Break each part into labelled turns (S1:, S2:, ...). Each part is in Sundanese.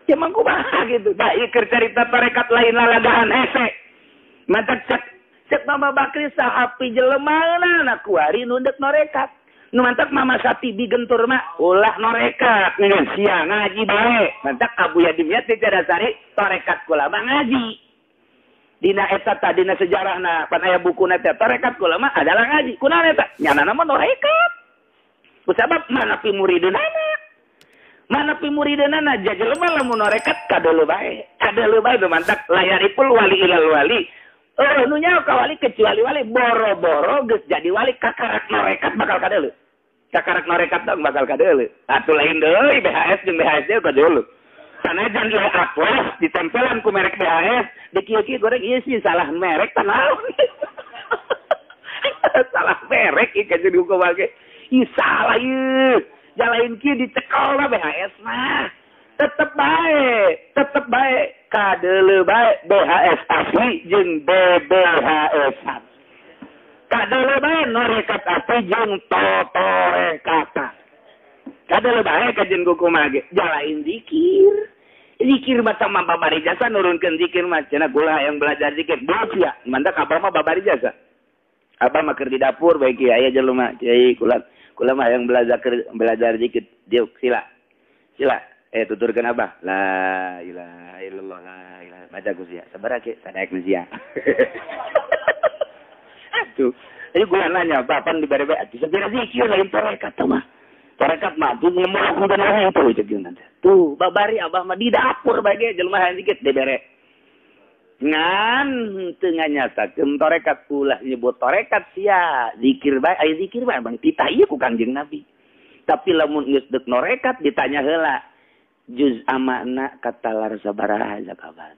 S1: Ya mangku mah gitu. Da ieu keur carita tarekat lain lalagahan hese. Mantak cek Mama Bakri sahapi jelema na kuari nu deuk norekat. Nu mantak Mama Satibi gentur mah ulah norekat ngeun sia ngaji bae. Mantak Abuya Dimyati Cadasari tarekat kula mah ngaji. Dina eta tadina sejarahna pan aya bukuna teh tarekat kula mah adalah ngaji. Kunaon eta? Nyanana mah norekat. Kusabab mana pimurideunana? Mana pimurideunana jajelema lamun norekat kadeuleu bae. Kadeuleu bae nu mantak layaripul wali ilal wali. Nu nyaho ka wali kecuali wali boro-boro geus jadi wali kakarak norekat bakal kadeuleu. Kakarak norekat dong bakal kadeuleu. Atuh lain deui BHS jeung BHS deui kadeuleu. Sanajan ieu aples ditempelan ku merek BHS, di kieu-kieu goreng ieu sih salah merek tanaon. Salah merek ieu ka jadi hukum ge. Ih salah ieu. Jalain kieu dicekel lah BHS mah. Tetep bae kadeuleu bae BHS asli jeung BBHS. Kadeuleu bae norekat asli jeung totorekatan. Kadeuleu bae kajen kumaha ge jalain zikir. Zikir mah sama babari jasa nurunkeun zikir mah cenah gula yang belajar zikir. Beuh sia, mantak abah mah babari jasa. Abah mah keur di dapur bae kieu aya jelema kiai kula kula mah yang belajar zikir diuk sila. Sila tuturkeun abah. La ilaha illallah la ilaha. Baca ku sia. Sabaraha kieu sadaek nu sia. Atuh. Jadi gua nanya, bapan dibere bae atuh sabaraha zikir lain tarekat mah. Tarekat mah tuh ngomong bener tuh cek nanti. Tuh babari abah mah di dapur bae ge jelema hayang dikit dibere. Ngan teu nganyatakeun tarekat ulah nyebut tarekat sia, zikir bae aya zikir bae bang titah ieu ku Kangjeng Nabi. Tapi lamun geus deuk norekat ditanya heula. Juz amana katalar sabaraha zakabat.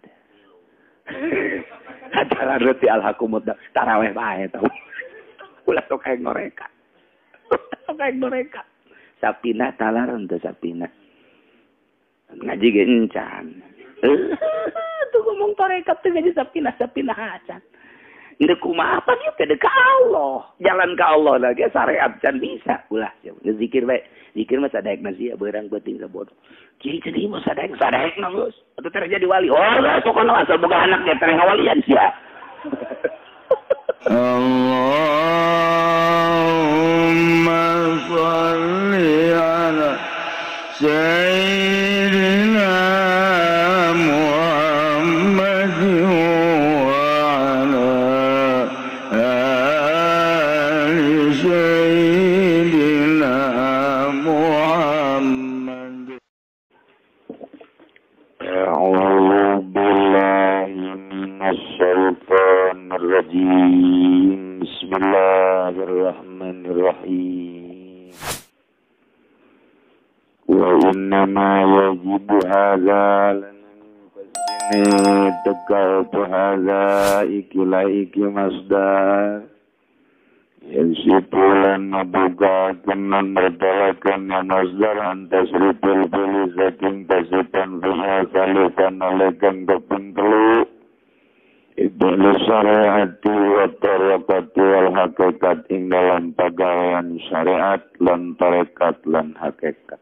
S1: Katalar ti alhaqumut taraweh bae tau. Ulah sok hayang norekat. Sok hayang norekat. Sapina talar henteu sapina. Ngaji ge encan. Tuh ngomong tarekat teh ngaji sapina sapina acan. Deuk kumaha pan ieu teh deuk ka Allah. Jalan ka Allah lagi syariat can bisa. Ulah zikir bae. Zikir mah sadaek sia beurang beuting sabodo. Kiai teh mah sadaek sadaek geus. Atuh teh jadi wali. Oh, geus pokona asal boga anak ge teh ngawalian sia.
S2: Allahumma shalli ala sayyidina Muhammad wa ala ali sayyidina Muhammad.
S3: A'udzu billahi minasy syaithanir rajim. Bismillahirrahmanirrahim. Wa innama yajibu hadza lan fasini tekal hadza ikila iki masdar yansipulan nabugakan lan mertalakan masdar antasrifil fili saking tasipan fiha salisan olekan kaping telu ibnu syariati wa tariqati wal hakikat ing dalam pagawean syariat lan tarekat lan hakikat.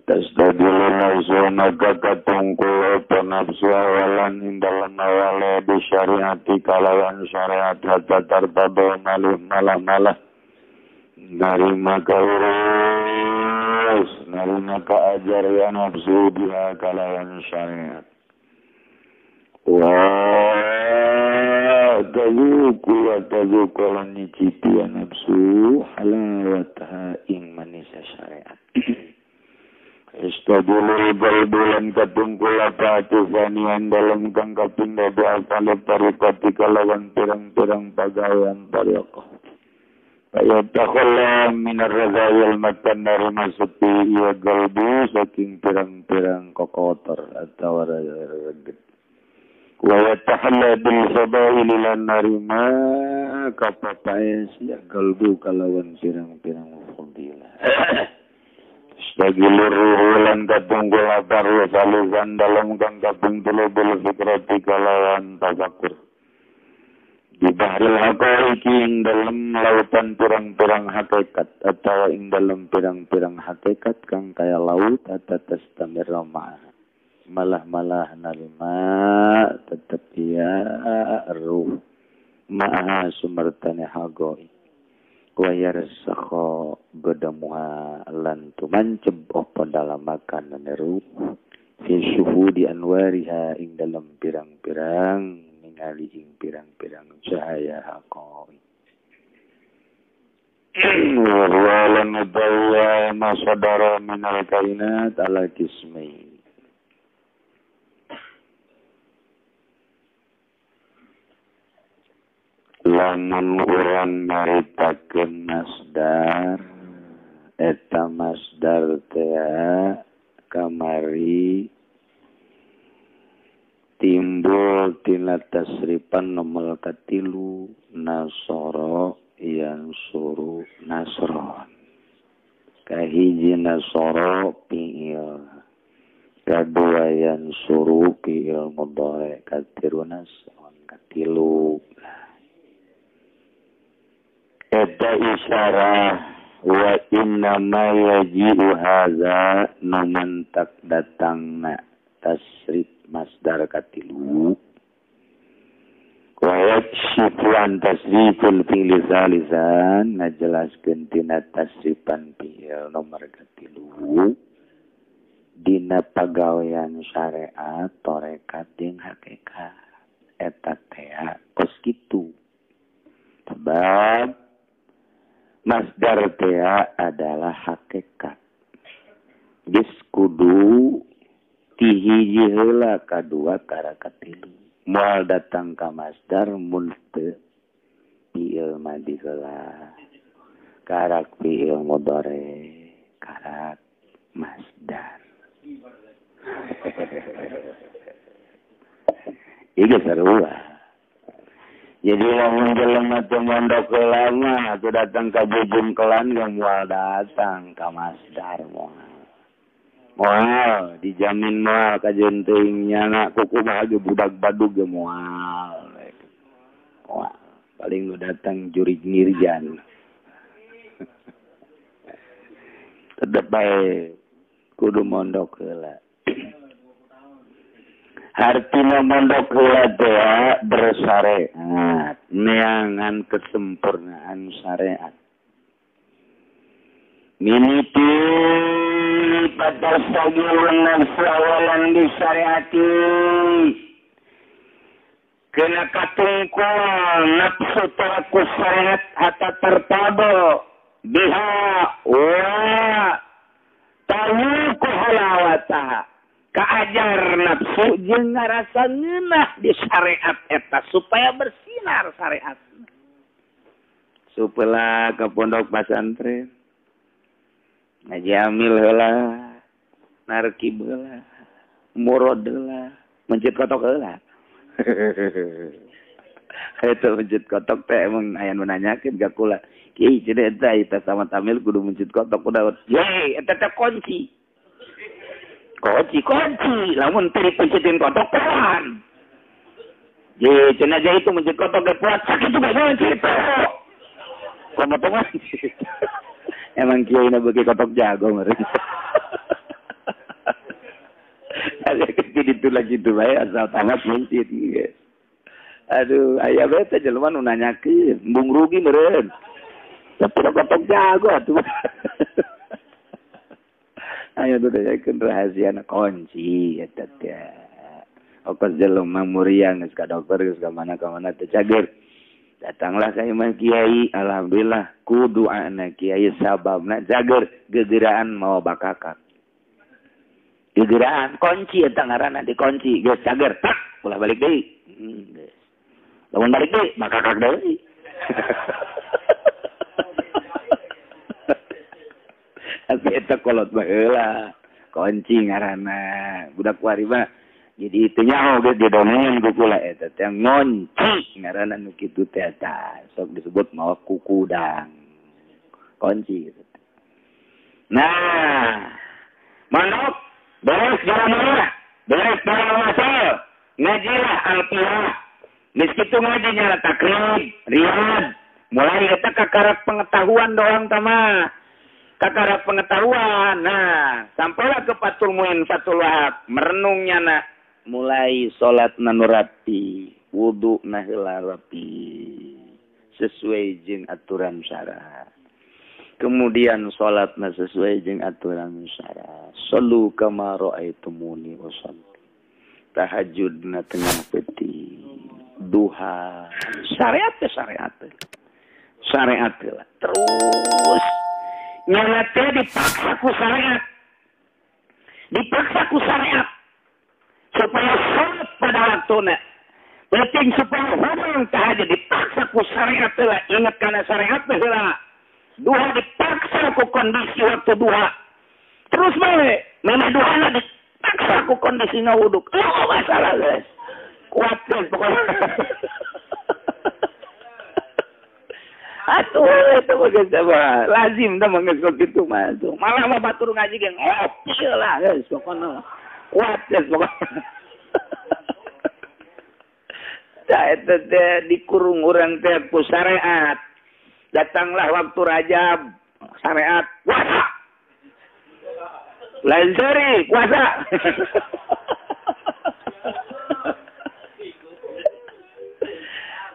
S3: Tastadilu nafsu maka katungkul apa nafsu awalan ing dalam awale bi syariati kalawan syariat hatta tartado malih malah-malah narima kaurus narima kaajar ya nafsu biha kalawan syariat. Wa tazuku wa tazuku lan nyicipi ya nafsu halawataha ing manisa syariat. Istadulul balbulan katungkul apa atifanian dalam kang kaping dadi asale tariqati kalawan pirang-pirang pagawean tariqah. Kaya takhalla minar razayil matan narima sepi ya galbu saking pirang-pirang kokotor atau reget. Wa yatahalla bil fadaili lan narima kapapae sia galbu kalawan pirang-pirang fadilah. Stagilur ruhulan katunggul akar salisan dalam kang kaping telu bil fikrati kalawan tafakur. Di bahril haqaiqi ing dalem lautan pirang-pirang hakikat atau ing dalem pirang-pirang hakikat kang kaya laut atau tastamirra ma'aha. Malah-malah narima tetep ya ruh ma'aha sumartane haqaiq. Wa yarsakha godamuha lan tumanceb apa dalam makan ruh fi syuhudi anwariha ing dalem pirang-pirang ningali ing pirang-pirang cahaya haqaiq. Wa lan nudawwa ma sadara minal kainat ala kismain. Lamun urang nyaritakeun masdar eta masdar teh kamari timbul tina tasrifan nomor katilu nasoro yang suru nasron. Kahiji nasoro fi'il, kadua yang suru fi'il mudhari, katilu nasron katilu. Eta isyarah wa inna ma yaji'u hadza numantak datangna tasrif masdar katilu wa yakshifu an tasriful fi'li salisan ngajelaskeun tina tasrifan fi'il nomor katilu dina pagawean syariat tarekat jeung hakikat eta teh kos kitu sebab masdar teh adalah hakikat geus kudu hiji heula kadua kara katilu moal datang ka masdar mun teu fi'il madi heula karak fi'il mudhari karak masdar. Ieu sarua. Jadi lamun jelema teu mondok heula atuh datang ka bujung kelan ge moal datang ka masdar moal. Moal dijamin moal kajeun teuing nyana kukumaha ge budak badug ge moal. Moal paling nu datang jurig ngirjan. Tetep bae kudu mondok heula. Hartina mondok heula teh bersyariat, neangan kesempurnaan syariat. Mimiti patasagilun nafsu awalan disyariati kena katungkul nafsu teraku syariat hatta tertabo biha wa tawuku halawataha kaajar nafsu jeung ngarasa ngeunah di syariat eta supaya bersinar syariat supaya ke pondok pesantren ngaji amil heula, narkib heula, murad heula, mencit kotok heula. Eta mencit kotok teh emang aya nu nanyakeun ka kula. Kiai cenah eta eta sama tamil kudu mencit kotok kudu. Ye, eta teh kunci. Kunci kunci, lamun teu dipencitin kotok poan. Ye, cenah itu mencit kotok ge poan sakitu bae mencit. Komo mencit. Emang kiai na beuki kotok jago meureun. Ada kecil itu lagi itu bae asal tamat mencit geus. Aduh, aya bae teh jelema nu nanyakeun, embung rugi meureun. Tapi kotok jago atuh. Ayo tuh nanyakeun rahasiana kunci eta teh. Okos jelema muriang geus ka dokter geus ka mana-mana teh cager. Datanglah ka imah kiai, alhamdulillah ku doana kiai sababna jager gegeraan mawa bakakak. Gegeraan kunci eta ngaranna dikunci geus cager tak ulah balik deui. Geus. Lamun balik deui bakakak deui. Tapi eta kolot baheula kunci ngaranna budak wari mah. Jadi itu nyaho geus didongengan ku kula eta teh ngonci ngaranna nu kitu teh eta sok disebut mawa kukudang kunci gitu. Nah, manuk beres jalan mana? Beres jalan masal. Ngajilah Al-Qur'an.
S1: Geus kitu ngaji nyala takrib, riyad. Mulai eta kakarak pengetahuan doang tama. Kakarak pengetahuan. Nah, sampailah ke Fathul Muin, Fathul Wahab, merenungnya na mulai salat na nu rapi, wudu na heula rapi, sesuai jeung aturan syara. Kemudian salat na sesuai jeung aturan syara. Sallu kama raaitumuni usalli. Tahajud na tengah peti, duha, syariat teh syariat. Syariat lah. Terus nyana teh dipaksa ku syariat. Dipaksa ku syariat supaya salat pada waktuna. Penting supaya hubung tahajud dipaksa ku syariat lah. Ingat kana syariat teh heula. Duha dipaksa ku kondisi waktu duha. Terus bae, memang duha dipaksa ku kondisi ngawuduk. Oh, masalah guys. Kuat guys pokoknya. Atuh itu mah geus mah lazim tah mah geus kitu mah tuh. Malah mah batur ngaji ge ngopi lah geus pokona. Kuat geus pokona. Tah eta teh dikurung urang teh ku syariat. Datanglah waktu Rajab, syariat puasa. Lain seri puasa.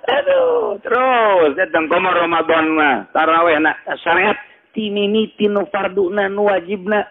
S1: Aduh, terus datang komo Ramadan mah, tarawih na syariat timimiti nu farduna nu wajibna,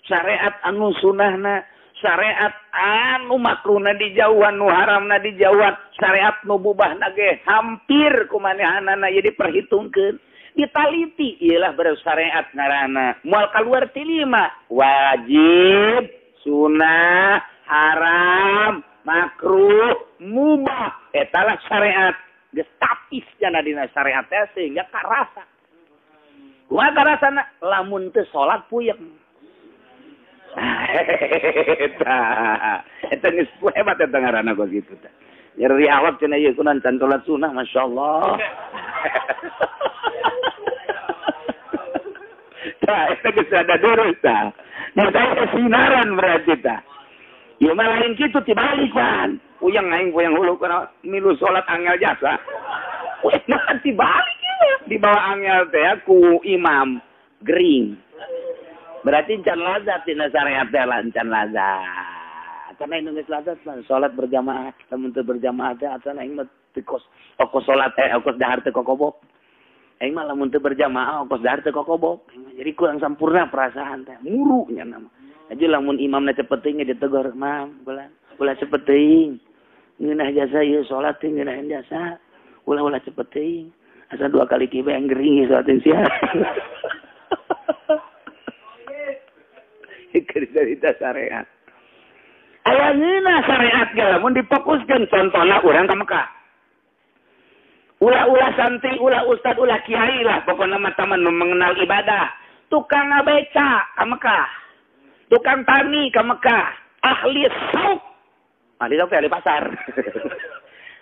S1: syariat anu sunahna, syariat anu makruhna dijauhan, nu haramna dijauhan, syariat nu mubahna ge hampir kumanehanana jadi perhitungkeun, ditaliti ieulah bersyariat ngaranna. Moal kaluar ti lima, wajib, sunah, haram, makruh, mubah, eta lah syariat. Geus tapis jana dina syariat teh sehingga karasa. Kumaha karasana? Lamun teu salat puyeng. Eta eta geus hebat eta ngaranna kos kitu teh. Nyeri awak cenah ieu kunan can salat sunah masyaallah. Tah eta geus ada durus tah. Nah saya sinaran berarti tah. Ieu mah lain kitu tibalik pan. Puyeng aing puyeng hulu kana milu salat angel jasa. Puyeng tibalik ieu. Dibawa angel teh ku imam gering. Berarti can lazat dina syariat teh lah can lazat. Karena aing geus lazat mah salat berjamaah, lamun teu berjamaah teh atuh aing mah teu kos ongkos salat ongkos dahar teu kokobok. Aing mah lamun teu berjamaah ongkos dahar teu kokobok. Jadi kurang sempurna perasaan teh, muru nya nama. Aja lamun imamna cepet teuing ditegur, "Mam, ulah ulah cepet teuing. Ngeunah jasa ieu salat teh ngeunahan jasa. Ulah-ulah cepet teuing. Asa dua kali kieu yang gering salatin sia." Cerita syariat. Aya ngeunah syariat ge lamun difokuskeun contohna urang ka Mekah. Ulah-ulah santri, ulah ustad, ulah kiai lah pokona mah taman nu mengenal ibadah. Tukang ngabeca ka Mekah. Tukang tani ka Mekah, ahli sauk. Ahli sauk teh ahli pasar.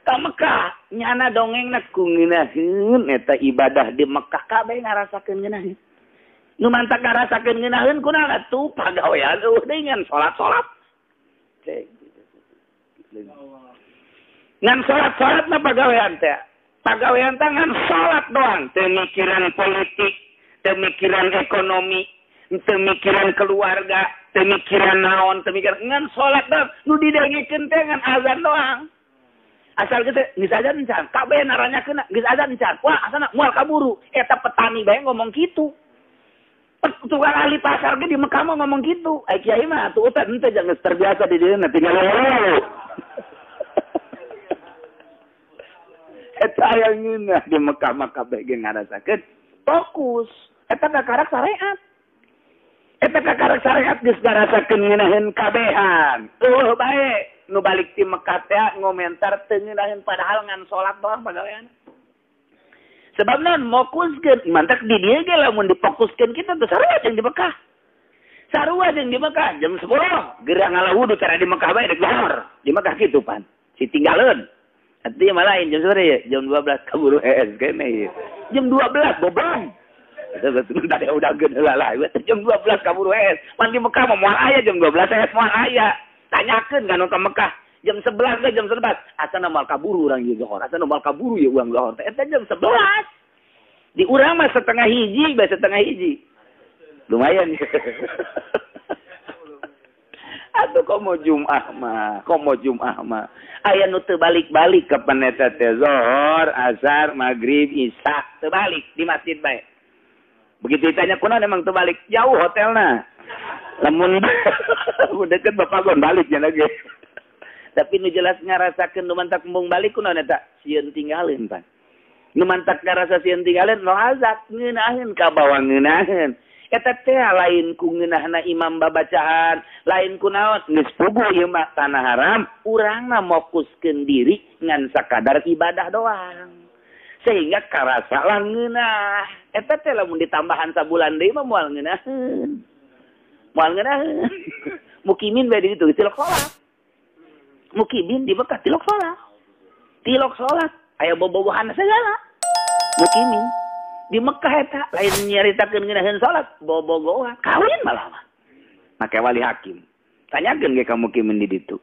S1: Ka Mekah nyana dongengna ku ngeunaheun eta ibadah di Mekah kabeh ngarasakeun ngeunaheun. Nu mantak ngarasakeun ngeunaheun kunaon atuh pagawean eueuh deui ngan salat-salat. Ngan salat-salat mah pagawean teh. Pagawean teh ngan salat doang, teu mikiran politik, teu mikiran ekonomi, teu mikiran keluarga, teu mikiran naon, teu mikiran ngan salat doang. Nu didengekeun teh ngan azan doang. Asal geus geus azan encan, kabeh naranyakeun geus azan encan. Wah, asana moal kaburu. Eta petani bae ngomong kitu. Tukang ahli pasar ge di Mekah mah ngomong kitu. Ai kiai mah atuh teh henteu geus terbiasa di dieu tinggal ngomong. Eta aya ngeunah di Mekah mah kabeh ge ngarasakeun fokus. Eta kakarak syariat. Eta kakarak syariat geus ngarasakeun ngeunaheun kabehan. Eueuh bae nu balik ti Mekah teh ngomentar teu ngeunaheun padahal ngan salat doang pagawean. Sebab non mokuskeun mantak di dieu ge lamun difokuskeun kita teh sarua jeung di Mekah. Sarua jeung di Mekah jam 10 geura ngalawudu cara di Mekah bae dek lohor. Di Mekah kitu pan. Si tinggaleun. Atuh mah lain jam sabaraha ye? Jam 12 kaburu hees kene ye. Jam 12 goblok. Eta geus tadi udah geun heula lah. Jam 12 kaburu hees. Pan di Mekah mah moal aya jam 12 hees moal aya. Tanyakeun ka nu ka Mekah. Jam 11 ke jam 11. Asana moal kaburu urang ieu zohor. Asana moal kaburu ieu urang zohor. Eta jam 11. Di urang mah setengah hiji bae setengah hiji. Lumayan. Atuh komo Jumat mah, komo Jumat mah. Aya nu teu balik-balik ka paneta teh zohor, asar, magrib, isya, teu balik di masjid bae. Begitu ditanya kunaon emang teu balik, jauh hotelna. Lamun deket bapak gon balik nya lagi. Tapi nu jelas ngarasakeun nu mantak embung balik kunaon eta? Sieun tinggalin pan. Nu mantak ngarasa sieun tinggalin no azab ngeunaheun ka bawa ngeunaheun. Eta teh lain ku ngeunahna imam babacaan, lain ku naon geus puguh ieu mah tanah haram, urangna mokuskeun diri ngan sakadar ibadah doang. Sehingga karasa lah ngeunah. Eta teh lamun ditambahan sabulan deui mah moal ngeunaheun. Moal ngeunaheun. Mukimin bae di ditu tilok salat. Mukimin di Mekah tilok salat. Tilok salat aya bobogohan segala. Mukimin di Mekah eta lain nyaritakeun ngeunaheun salat, bobogohan, kawin malah mah. Make wali hakim. Tanyakeun ge ka mukimin di ditu.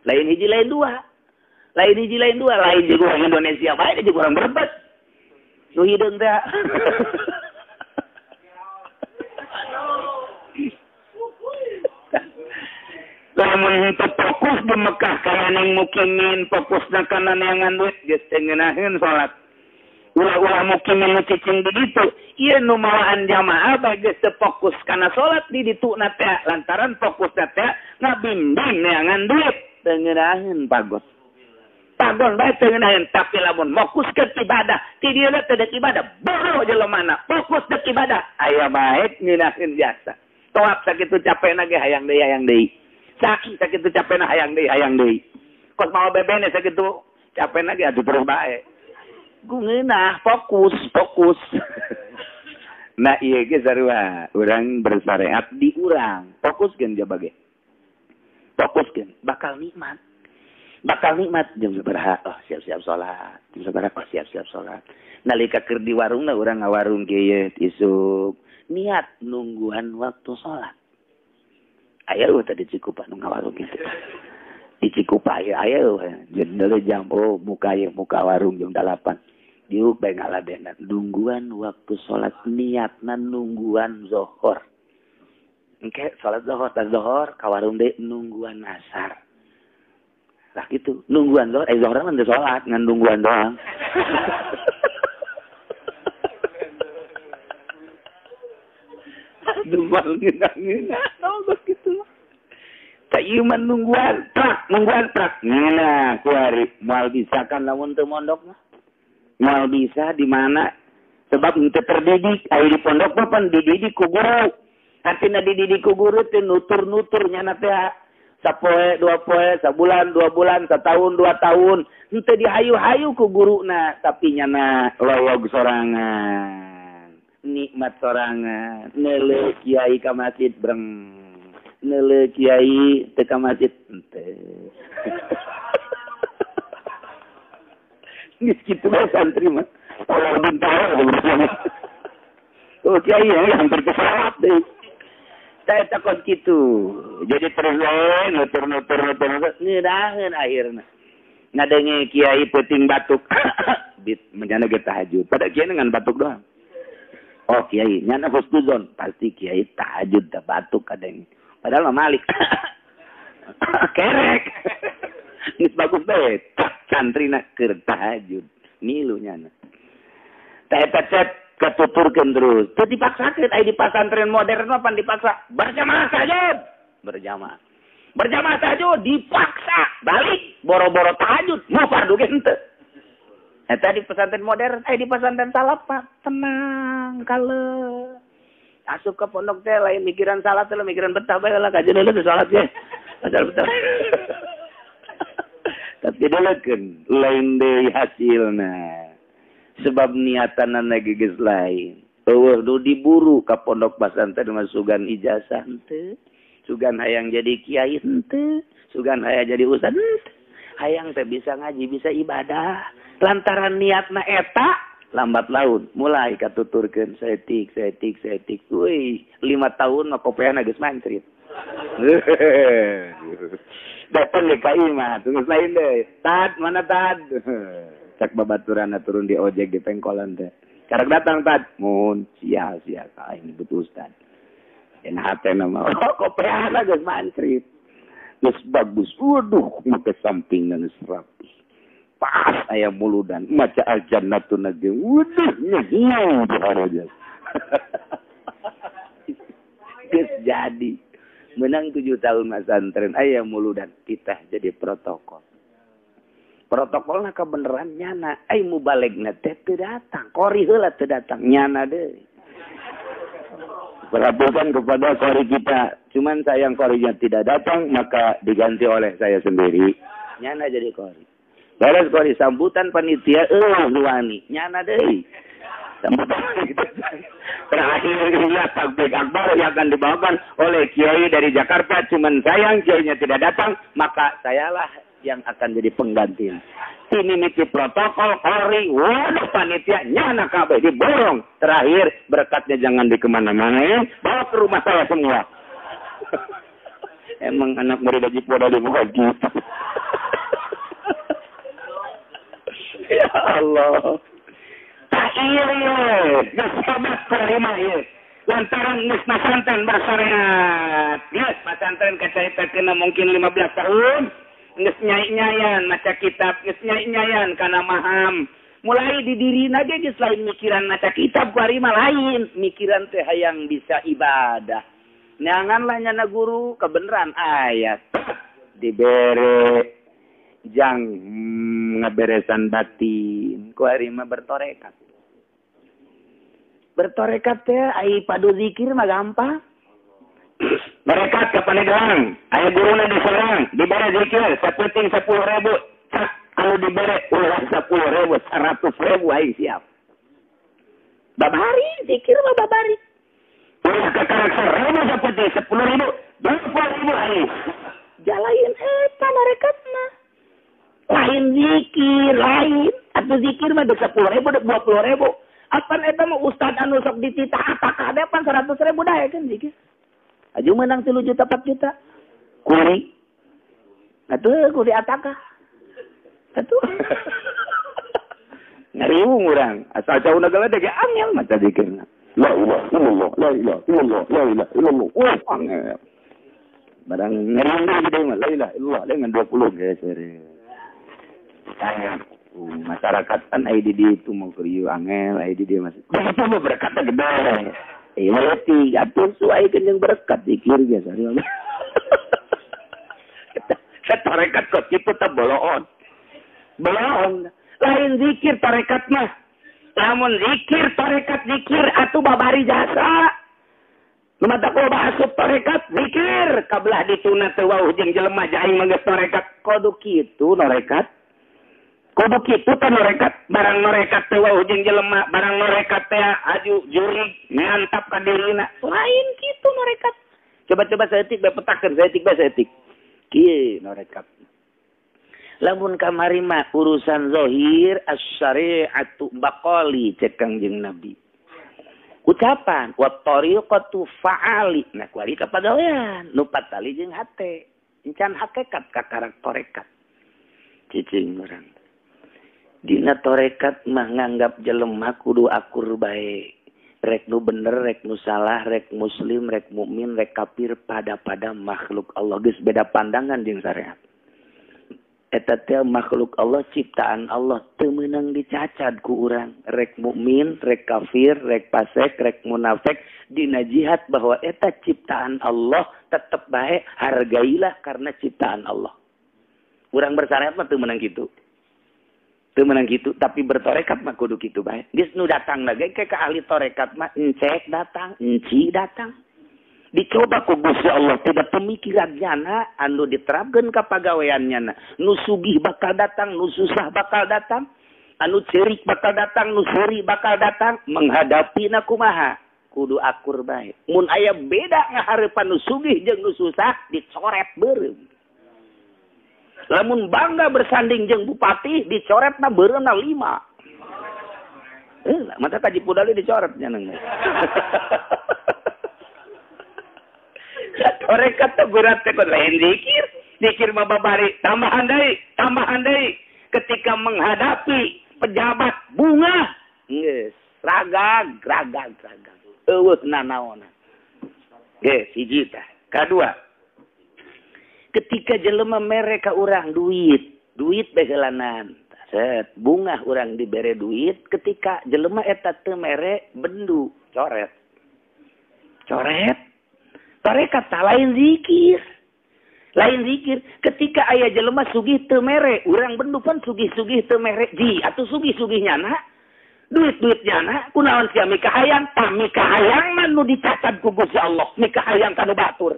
S1: Lain hiji lain dua. Lain hiji lain dua, lain jeung urang Indonesia bae jeung urang Brebes. Nu hideung teh. Lamun teu fokus di Mekah kana ning mukimin, fokusna kana neangan duit geus teu ngeunaheun salat. Ulah-ulah mukimin nu cicing di ditu, ieu nu mawaan jamaah bae geus teu fokus kana salat di ditu na teh, lantaran fokusna teh ngabimbing neangan duit, teu ngeunaheun pagon. Pagon bae teu ngeunaheun, tapi lamun fokus ke ibadah, ti dieu teh dek ibadah, bodoh jelemana, fokus dek ibadah, aya bae ngeunaheun biasa. Toap sakitu capekna ge hayang deui hayang deui. Saking sakitu capekna hayang deui hayang deui. Kos mawa bebene sakitu capekna ge atuh terus bae. Ku ngeunah fokus fokus. Nah ieu ge sarua urang bersyariat di urang fokuskeun jaba ge. Fokuskeun bakal nikmat. Bakal nikmat jam sabaraha oh siap-siap salat. Jam sabaraha oh siap-siap salat. Nalika keur di warungna urang ngawarung kieu isuk niat nungguan waktu salat. Aya eueuh tadi Cikupa nu ngawarung kitu. Di Cikupa aya aya jendela jam oh muka ieu muka warung jam 8. Diuk bae ngaladena nungguan waktu salat niatna nungguan zohor. Engke salat zohor tas zohor ka warung deui nungguan asar. Lah kitu nungguan zohor zohor mah teu salat ngan nungguan doang. Nungguan ngeunah-ngeunah geus kitu. Tak ieu mah nungguan prak ngeunah kuari moal bisa kan lamun teu mondok mah. Moal bisa di mana sebab henteu terdidik aya di pondok mah pan dididik ku guru. Artina dididik ku guru teh nutur-nutur nyana teh sapoe dua poe sabulan dua bulan satahun dua tahun henteu dihayu-hayu ku guruna tapi nyana lolog sorangan nikmat sorangan neuleuh kiai ka masjid breng neuleuh kiai teu ka masjid henteu. Geus kitu bae santri mah. Tolong bintaro. Oh kiai ya hampir kesalat deui. Teh takon kitu. Jadi terus wae nutur-nutur ngeunaheun akhirna. Ngadenge kiai peuting batuk. Bit menyana ge tahajud. Pada kiai ngan batuk doang. Oh kiai nyana husnuzon, pasti kiai tahajud da batuk kadang. Padahal mah malik. Kerek. Geus bagus bae. Santrina keur tahajud milu nyana. Teh eta katuturkeun terus. Teu dipaksakeun aya di pasantren modern mah pan dipaksa berjamaah tahajud. Berjamaah. Berjamaah tahajud dipaksa balik boro-boro tahajud mau fardu ge henteu. Eta di pesantren modern aya di pesantren salaf mah tenang kaleuh. Asup ka pondok teh lain mikiran salat teh mikiran betah bae lah kajeun heula salat ge. Asal betah. Tapi delekeun lain deui hasilna. Sebab niatanana geus lain. Eueuh nu diburu ka pondok pasantren mah sugan ijazah henteu, sugan hayang jadi kiai henteu, sugan hayang jadi ustad henteu. Hayang teh bisa ngaji, bisa ibadah. Lantaran niatna eta lambat laun mulai katuturkeun saeutik saeutik saeutik. Euy, 5 tahun mah kopeana geus mancrit. Da Datang di ka imah, tunggu lain deh. Tad, mana tad? Cak babaturanna turun di ojek di pengkolan teh. Karek datang tad, mun sia sia ka aing butuh ustad. Yen hatena mah, oh kopeana geus mancrit. Geus bagus, waduh make sampingna geus rapi. Pas aya muludan, maca al-jannatu nage. Waduh nyahieu haraja. Geus jadi. Menang 7 tahun masantren aya muludan kita jadi protokol. Protokolna kebenaran nyana, ai mubalegna teh teu datang, kori heula teu datang, nyana deui. Perhatikan kepada kori kita, cuman sayang korinya tidak datang, maka diganti oleh saya sendiri. Nyana jadi kori. Beres kori sambutan panitia nuani, nyana deui. Sambutan terakhir ya takbir akbar yang akan dibawakan oleh kiai dari Jakarta, cuman sayang kiainya tidak datang, maka sayalah yang akan jadi pengganti. Ini miti protokol kori, waduh panitia nyana kabeh diborong. Terakhir berkatnya jangan di kemana-mana ya, bawa ke rumah saya semua. Emang anak murid Haji Poda di muka gitu. Ya Allah. Tak iya geus hebat terima ieu. Lantaran geus masantren bersyariat. Geus masantren kacaritakeun mungkin 15 tahun. Geus nyai-nyayan maca kitab, geus nyai-nyayan kana maham. Mulai di dirina ge geus lain mikiran maca kitab ku ari mah lain, mikiran teh hayang bisa ibadah. Neanganlah nyana guru kebenaran ayat dibere jang ngaberesan batin ku ari mah bertorekat. Bertorekat teh ai padu zikir mah gampang. Mereka ke Pandeglang, aya guruna diserang, dibere zikir saputing 10.000, cak anu dibere ulah 10.000, 100.000 aing siap. Babari zikir mah babari. Ulah kakarak 1.000 saputing 10.000, 20.000 aing. Jalain eta norekat mah. Lain zikir, lain. Atuh zikir mah 10.000, 20.000. Apan eta mah ustad anu sok dititah atakah depan 100.000 dae kan zikir. Aju menang 3 juta 4 juta. Kuri. Atuh kuri atakah. Atuh. Ngariung urang. Asal jauh nagala dege angel maca zikirna. La ilaha illallah, la ilaha illallah, la ilaha illallah. Oh, angel. Barang ngariung gede mah la ilaha illallah dengan 20 geser. Masyarakat kan ai di ditu mau krieu angel, ai di dieu masih. Itu mah berkatna gede. Ngerti, atuh suai kenyang berkat zikir biasa. Tarekat kok kitu teh boloon. Boloon. Lain zikir tarekat mah. Lamun zikir tarekat zikir atuh babari jasa. Nu mata ku asup tarekat zikir kabelah dituna teu wauh jeung jelema jaing mah geus tarekat. Kudu kitu tarekat. Kudu kitu teh norekat, barang norekat teh wauh jeung jelema, barang norekat teh aju jurig ngantap ka dirina. Lain kitu norekat. Coba-coba saeutik bae petakeun, saeutik bae saeutik. Kieu norekat. Lamun kamari mah urusan zahir asy-syari'atu baqali cek Kangjeng Nabi. Ucapan wa tariqatu fa'ali. Nah kuari ka pagawean, nu patali jeung hate. Encan hakikat ka karak tarekat. Cicing urang. Dina torekat mah nganggap jelema kudu akur bae. Rek nu bener, rek nu salah, rek muslim, rek mukmin, rek kafir pada-pada makhluk Allah geus beda pandangan jeung syariat. Eta teh makhluk Allah ciptaan Allah teu meunang dicacad ku urang. Rek mukmin, rek kafir, rek fasik, rek munafik dina jihad bahwa eta ciptaan Allah tetep bae hargailah karena ciptaan Allah. Urang bersyariat mah teu meunang kitu. Teu meunang kitu, tapi bertorekat mah kudu kitu bae. Geus nu datang lagi ke ahli torekat mah encek datang, enci datang. Dicoba ku Gusti Allah tidak pemikiran nyana anu diterapkeun ka pagawean nyana. Nu sugih bakal datang, nu susah bakal datang, anu ceurik bakal datang, nu seuri bakal datang, menghadapina kumaha? Kudu akur bae. Mun aya beda ngahareupan nu sugih jeung nu susah dicoret beureum. Lamun bangga bersanding jeung bupati dicoretna beureumna 5. Mata kaji pudali dicoret nyaneng. Torekat teh berat teh lain zikir. Zikir mah babari tambahan deui ketika menghadapi pejabat bunga geus ragag eueuh nanaonan. Geus hiji tah. Kadua, ketika jelema mere ka urang duit baheulanan. Set bunga urang dibere duit, ketika jelema eta teu mere bendu, coret. Coret. Tarekat tah lain zikir. Lain zikir ketika aya jelema sugih teu mere, urang bendu pan sugih-sugih teu mere ji atuh sugih-sugih nyana. Duit-duit nyana kunaon sia mikahayang, tah mikahayang mah nu dicatat ku Gusti Allah, mikahayang ka nu batur.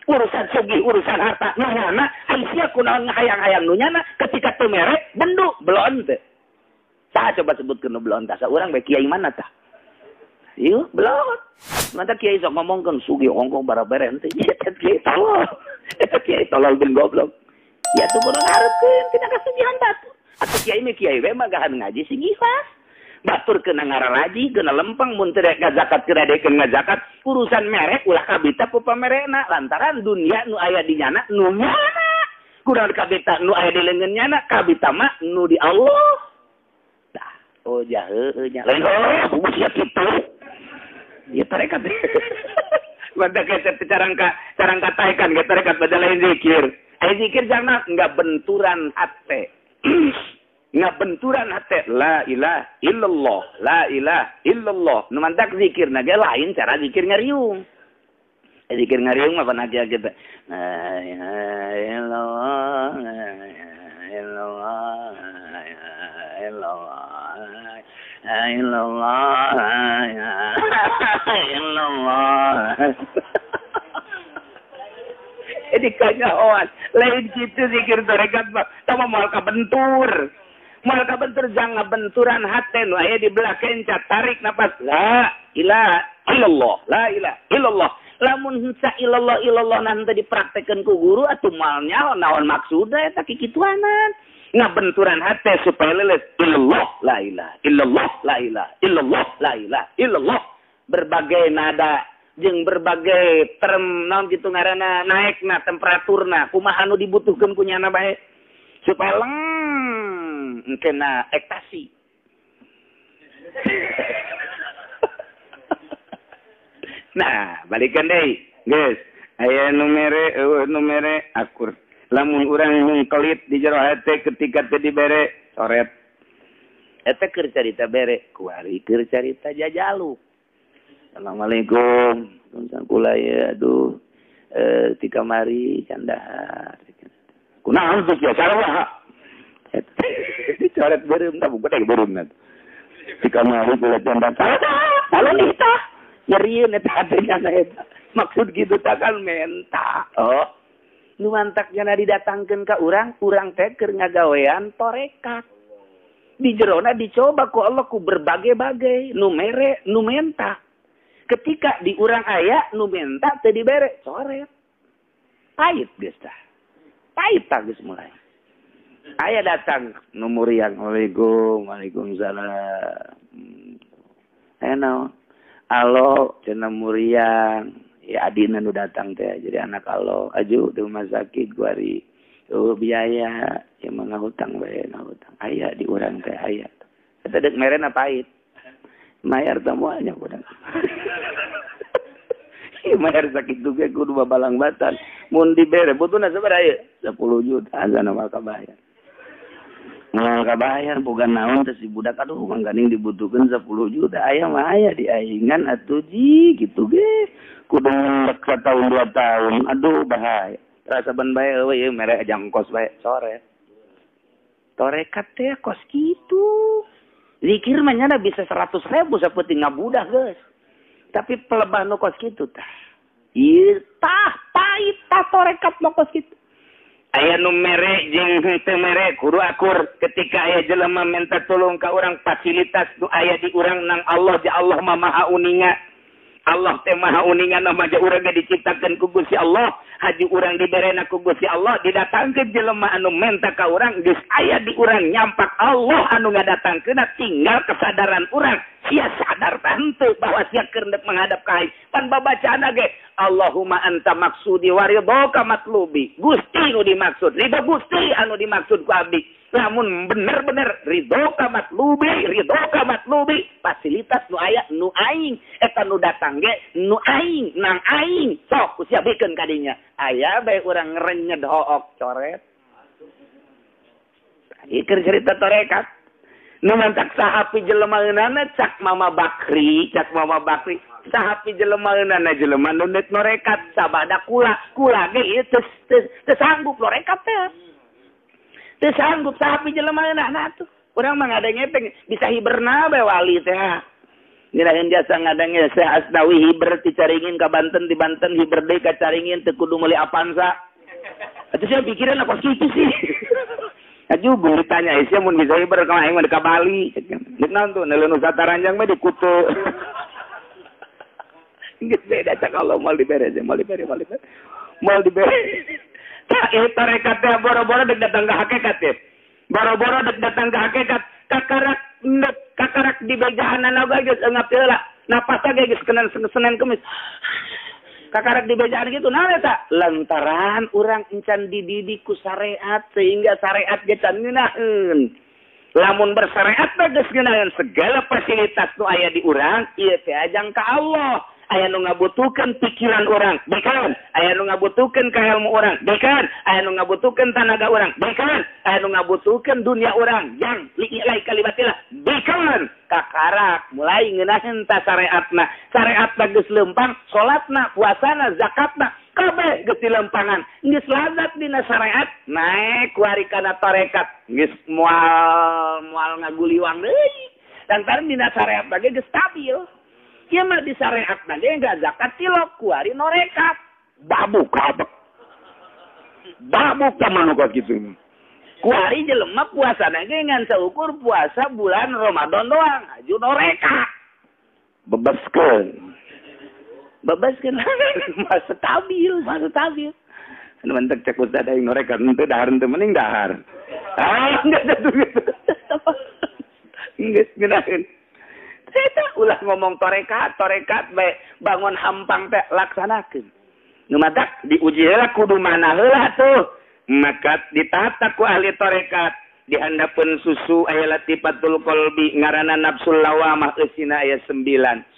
S1: Urusan sugih, urusan harta nu nyana, ai sia kunaon ngahayang-hayang nu nyana ketika teu mere bendu belon teh. Saha coba sebutkeun nu belon tah? Urang bae kiai mana tah? Ieu belon. Mantap kiai sok ngomongkeun sugih hongkong barabere henteu. Eta kiai tolol. Eta kiai tolol bin goblok. Ya tuh kudu ngarepkeun tina kasugihan batur. Atuh kiai mah kiai we mah gahan ngaji sing ikhlas. Batur kena ngaralaji, kena lempeng mun teu ngazakat keur adekeun ngazakat, urusan merek ulah kabita ku pamerena lantaran dunia nu aya di nyana nu nyana. Kurang kabita nu aya di leungeun nyana, kabita mah nu di Allah. Tah, oh jaheue nya. Lain oh, sia kitu. Ya tarekat. Mantap kayak carang katakan ke tarekat pada lain zikir. Ai zikir jangan enggak benturan hati. Nggak benturan hati. La ilaha illallah, la ilaha illallah. Nu mantak zikir naga lain cara zikir ngariung. Zikir ngariung mah pernah kita. La ilaha illallah, la ilaha illallah, la ilaha illallah. La illallah, la illallah. Jadi kanyahoan lain kitu zikir tarekat mah tah moal kabentur. Moal kabentur jangan benturan hate nu aya di belah kenca tarik napas la ilaha illallah, la ilaha illallah. Lamun henteu illallah illallah nanti dipraktekeun ku guru atuh moal nyaho naon maksudna eta kikituanan. Ngabenturan hati supaya leles illallah la ilaha illallah la ilaha illallah la ilaha illallah. Berbagai nada jeung berbagai term naon kitu ngaranna naekna temperaturna kumaha nu dibutuhkeun ku nyana bae supaya leng kena ektasi. Nah, balikan deui, geus. Aya nu mere eueuh nu mere akur. Lamun urang mungkelit di jero hate ketika teu dibere coret. Eta keur carita bere, kuari keur carita jajaluk. Assalamualaikum. Punten kula ye aduh ti kamari candahar. Kunaon teh sia sarua? Dicoret beureum tah buku teh beureum na. Ti kamari kula candahar. Salon tah. Nyerieun eta hatena eta. Maksud kitu tah kan menta. Oh. Nu mantak jana didatangkeun ka urang, urang teh keur ngagawean torekat. Di jerona dicoba ku Allah ku berbagai-bagai, nu mere, nu menta. Ketika di urang aya nu menta teu dibere, coret. Pahit geus tah. Pahit tah geus mulai. Aya datang nu muriang, "Waalaikum, waalaikumsalam." Aya naon? Alo cenah muriang. Ya adina nu datang teh jadi anak alo aju di rumah sakit guari biaya ya mah ngahutang bae ngahutang aya di urang teh aya eta deuk merena pahit mayar tamuanya budak. Ieu mayar sakit juga kudu babalang batan mun dibere butuhna sabaraha ieu 10 juta azana mah kabayar moal kabayar boga naon teh si budak aduh mangganing dibutuhkeun 10 juta aya mah aya di aingan atuh ji kitu ge kudu setahun 2 tahun aduh bahaya rasa ban bae eueuh ieu mere jangkos bae sore torekat teh kos kitu zikir mah nyana bisa 100.000 saeutik ngabudah geus tapi pelebah nu kos kitu tah ieu tah pahit tah torekat nu kos kitu aya nu mere jeung henteu mere kudu akur ketika aya jelema minta tulung ka urang fasilitas nu aya di urang nang Allah ja Allah mah maha uninga. Allah teh maha uninga nama ja urang ge diciptakeun ku Gusti Allah, haji urang diberena ku Gusti Allah, didatangkeun jelema anu menta ka urang geus aya di urang nyampak Allah anu ngadatangkeunna tinggal kesadaran urang Sia sadar tante bahwa sia keur menghadap ka aing. Pan babacaan ge Allahumma anta maksudi wa ridhoka matlubi. Gusti nu dimaksud, ridho Gusti anu dimaksud ku abdi. Lamun bener-bener ridhoka matlubi, fasilitas nu aya nu aing, eta nu datang ge nu aing, nang aing. Sok ku sia bikeun ka dinya. Aya bae urang ngrenyed hook coret. Ieu cerita tarekat. Nu mantak sahapi jelema eunana cak Mama Bakri, sahapi jelema eunana jelema nu deuk norekat sabada kula, kula ge ieu teu sanggup norekat teh. Teu sanggup sahapi jelema eunana atuh. Urang mah ngadengepeng bisa hiberna bae wali teh. Ngiraheun jasa ngadenge Syekh Asnawi hiber ti Caringin ka Banten, di Banten hiber deui ka Caringin teu kudu meuli Avanza. Atuh sia pikiran apa kitu sih? Aju ditanya sia mun bisa hiber ka aing mah ka Bali. Deuk naon tuh neuleuh Nusa Taranjang mah di Kutu. Geus beda cak Allah moal dibere, moal dibere, moal dibere. Moal dibere. Tah ieu tarekat teh boro-boro deuk datang ka hakikat teh. Boro-boro deuk datang ka hakikat, kakarak endek, kakarak di bejahanana oge geus eungap heula. Napasna ge geus kena Senin Kemis. Kakarak di bejaan gitu nah eta lantaran urang encan dididik ku syariat sehingga syariat ge can ngeunaheun. Lamun bersyariat mah geus ngeunaheun segala fasilitas nu aya di urang ieu teh ajang ka Allah. Aya nu ngabutuhkeun pikiran urang, bikeun. Aya nu ngabutuhkeun kailmu urang, bikeun. Aya nu ngabutuhkeun tanaga urang, bikeun. Aya nu ngabutuhkeun dunia urang, jang li'ilai kalimatillah, bikeun. Kakarak mulai ngeunaheun ta syariatna. Syariatna geus leumpang, salatna, puasana, zakatna, kabeh geus dilempangan. Geus lazat dina syariat, naek kuari kana tarekat, geus moal moal ngaguliwang deui. Lantaran dina syariat ge geus stabil. Ieu mah di syariat ge enggak zakat tilok kuari norekat.
S3: Babuk kabek. Babuk ka manuk kitu.
S1: Kuari jelema puasana ge ngan saukur puasa bulan Ramadan doang, aju norekat.
S3: Bebaskeun.
S1: Bebaskeun masa stabil, masa stabil.
S3: Anu mentek cek ustad aing norekat henteu dahar henteu mending dahar. Ah, enggak jatuh gitu.
S1: Geus ngeunaheun. Eta ulah ngomong tarekat, tarekat bae bangun hampang teh laksanakeun. Nu matak diuji heula kudu mana heula tuh. Maka ditata ku ahli tarekat di handapeun susu aya latifatul qalbi ngaranna nafsul lawamah eusina aya 9.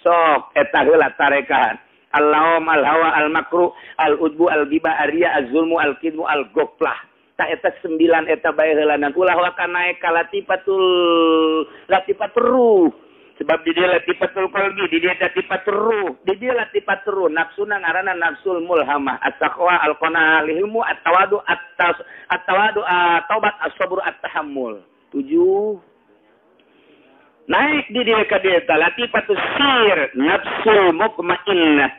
S1: Sok eta heula tarekat. Al-lawam, al-hawa, al-makru, al-udbu, al-ghiba, ar-riya, az-zulmu, al-kidmu, al-ghaflah. Ta eta 9 eta bae heulanan ulah waka naek ka latifatul latifatur ruh. Sebab di dia latifatul qalbi, di dia latifatur ruh, di dia latifatur ruh. Nafsuna ngaranna nafsul mulhamah, at-taqwa, al-qanaah, al-hilmu, at-tawadu, at-tawadu, at-taubat, as-sabr, at-tahammul. 7. Naik di dia ka dia latifatus sir, nafsul mutmainnah.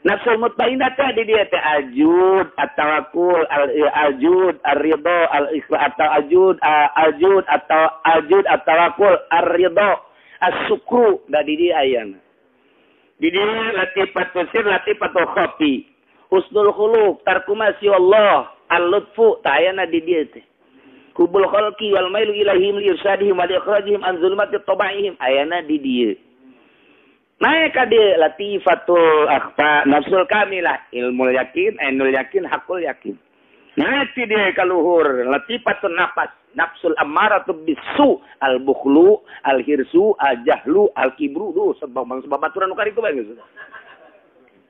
S1: Nafsul mutmainnah teh di dia teh ajud, at-tawakkul, al-ajud, ar-ridha, al-ikhlas, at-ajud, ajud, atau ajud, at-tawakkul, ar-ridha. As-sukru da di dia ayana. Di dia latifatul sir, latifatul khafi. Husnul khuluq, tarku masi Allah, al-lutfu ta ayana di dia teh. Kubul khalqi wal mailu ilaihim li irsyadihim wa li ikhrajihim an zulumati tabaihim ayana di dia. Naik ka dia latifatul akhfa, nafsul kamilah, ilmul yakin, ainul yakin, hakul yakin. Naik di dia kaluhur latifatun nafas. Nafsul ammaratu bisu, al-bukhlu, al-hirsu, al-jahlu, al-kibru. Duh, sebab bangsa babaturan nu karitu bae geus.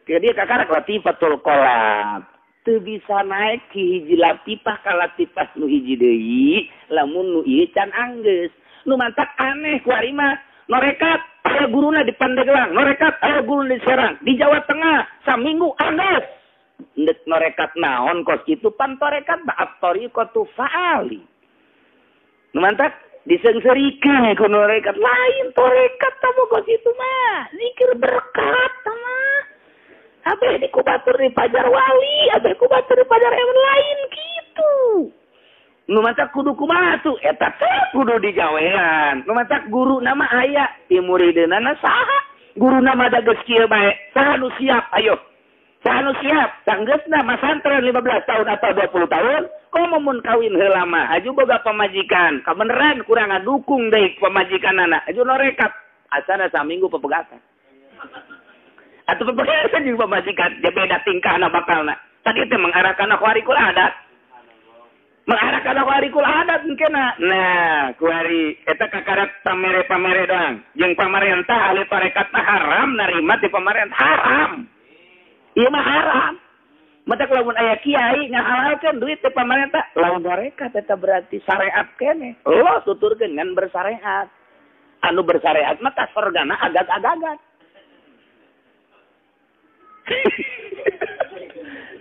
S1: Ke dia kakarak latifatul qalab. Teu bisa naik ki hiji latifah ka latifah nu hiji deui, lamun nu ieu can anggeus. Nu mantak aneh ku ari mah. Norekat aya guruna di Pandeglang, norekat aya guruna di Serang, di Jawa Tengah saminggu anggeus. Ndek norekat naon kos kitu pan torekat ba'at tariqatu fa'ali. Nu mantak diseungseurikeun ku norekat lain torekat tamu kos itu mah zikir berkat mah abeh di kubatur di pajar wali abeh kubatur di pajar hewan lain gitu. Nu mantak kudu kumaha tuh eta teh kudu digawean. Nu mantak guru nama aya ti murideunana saha guru nama da geus kieu bae saha nu siap ayo saha nu siap sanggeusna masantren 15 tahun atau 20 tahun komo mun kawin heula mah aju boga pamajikan kabeneran kurang ngadukung deui pamajikanana aju norekat Asana saminggu pepegatan. Atau pepegatan jeung pamajikan, dia beda tingkahna bakalna. Tadi teh mengarahkan khawarikul adat. Mengarahkan khawarikul adat mungkinna. Nah, kuari eta kakarak pamere-pamere doang. Jeung pamarentah ahli tarekat mah haram narima ti pamarentah haram. Ieu mah haram. Matak lamun aya kiai ngahalalkeun duit ti pamarentah, lamun tarekat eta berarti syariat keneh. Allah tuturkeun ngan bersyariat. Anu bersyariat mah ka sorgana agag-agagan.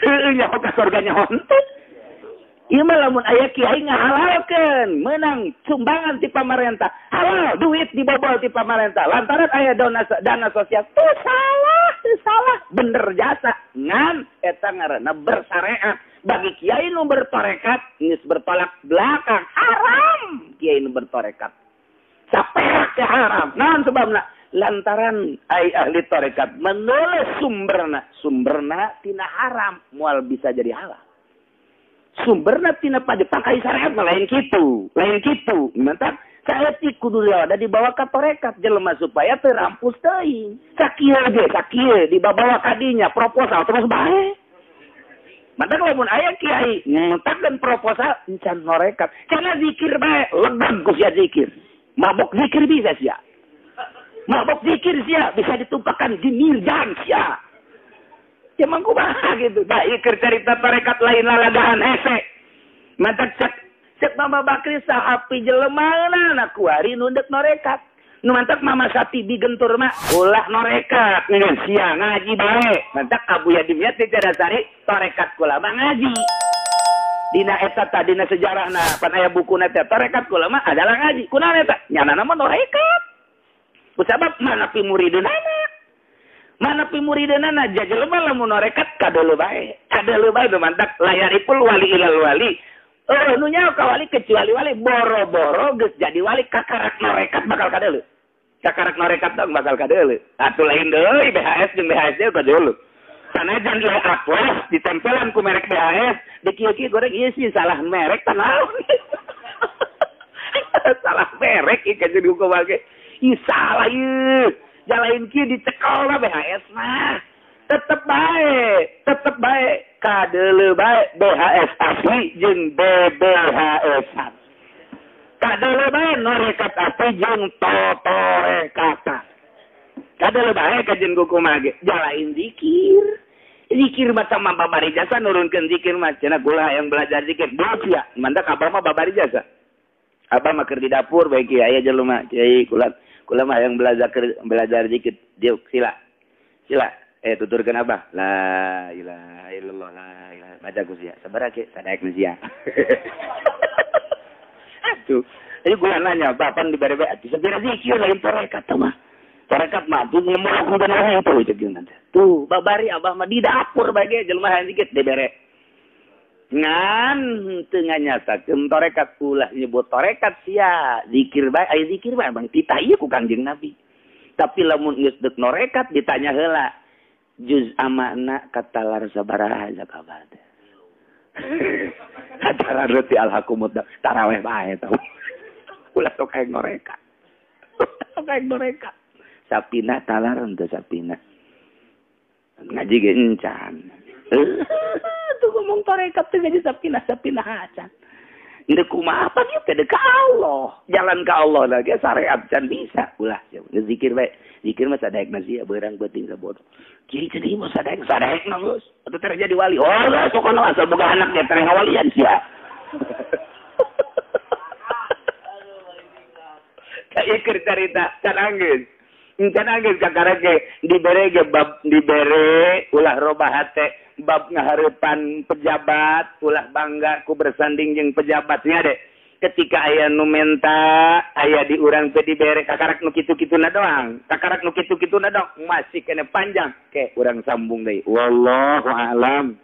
S1: Heueuh nyaho ka sorga nyaho henteu. Ieu mah lamun aya kiai ngahalalkeun meunang sumbangan ti pamarentah, halal duit dibobol ti pamarentah lantaran aya dana sosial, teu salah, teu salah, bener jasa ngan eta ngaranna bersyariat. Bagi kiai nu bertarekat geus bertolak belakang, haram kiai nu bertarekat. Saperak ke haram. Naon sebabna? Lantaran ai ahli tarekat menulis sumberna, sumberna tina haram moal bisa jadi halal. Sumberna tina Jepang ai syariat mah lain kitu, lain kitu. Mantap, saeutik kudu ada dibawa ka tarekat jelema supaya teu rampus teuing. Sakieu ge, sakieu dibawa ka dinya proposal terus bae. Mantap lamun aya kiai ngutakeun proposal encan tarekat, cenah zikir bae, legang ku sia zikir. Mabok zikir bisa sia. Mabok zikir sia bisa ditumpahkan di mirjan sia. Ya mangku kumaha gitu. Da ieu keur carita tarekat lain lalagahan hese. Mantak cek Mama Bakri sahapi jelema na kuari nu deuk norekat. Nu mantak Mama Satibi gentur mah ulah norekat ngan sia ngaji bae. Mantak Abu Yadimiyat teh sari tarekat kula mah ngaji. Dina eta tadina sejarahna pan aya bukuna teh tarekat kula mah adalah ngaji. Kunaon eta? Nyanana mah norekat. Kusabab mana pi murideunana? Mana pi murideunana jajelema lamun norekat kadeuleu bae. Kadeuleu bae nu mantak layaripul wali ilal wali. Nu nyaho ka wali kecuali wali boro-boro geus jadi wali kakarak norekat bakal kadeuleu. Kakarak norekat dong bakal kadeuleu. Atuh lain deui BHS jeung BHS deui kadeuleu. Sanajan ieu aples ditempelan ku merek BHS, di kieu-kieu goreng ieu sih salah merek tanaon. Salah merek ieu kajeun hukum ge. Ih salah ieu. Jalain kieu dicekel lah BHS mah. Tetep bae kadeuleu bae BHS asli jeung BBHS. Kadeuleu bae norekat asli jeung totorekatan. Kadeuleu bae kajeun kumaha ge jalain zikir. Zikir mah sama babari jasa nurunkeun zikir mah cenah gula yang belajar zikir. Duh sia, mantak abah mah babari jasa. Abah mah keur di dapur bae kiai aya jelema kiai kula kula mah yang belajar zikir diuk sila. Sila tuturkeun abah la ilaha illallah la ilaha baca ku sia sabaraha ke sadaek nu sia. Atuh jadi gua nanya bapan dibere bae atuh sabaraha zikir lain tarekat mah. Tarekat mah tuh ngomong bener itu cek nanti. Tuh babari abah mah di dapur bae ge jelema hayang dikit dibere. Ngan teu nganyatakeun tarekat ulah nyebut tarekat sia zikir bae aya zikir bae bang titah ieu ku Kangjeng Nabi. Tapi lamun geus deuk norekat ditanya heula juz amana katalar sabaraha zakabat. Katalar reti alhaqumut taraweh bae tau. Ulah sok hayang norekat. Sok hayang norekat. Sapina talar henteu sapina. Ngaji ge encan. Tuh ngomong tarekat teh ngaji sapina sapina acan. Deuk kumaha apa ieu teh deuk ka Allah. Jalan ka Allah lah ge syariat can bisa. Ulah zikir bae. Zikir mah sadaek sia beurang beuting sabodo. Kiai teh mah sadaek sadaek na geus. Atuh teh jadi wali. Oh, sok kana asal boga anak ge teh ngawalian sia. Ka ieu carita can anggeus. Encan anggeus kakara ge dibere ge bab dibere ulah robah hate bab ngahareupan pejabat ulah bangga ku bersanding jeung pejabatnya deh. Ketika aya nu menta aya di urang teh dibere kakarak nu kitu-kituna doang, kakarak nu kitu-kituna doang masih kene panjang ke urang sambung deui. Wallahu a'lam.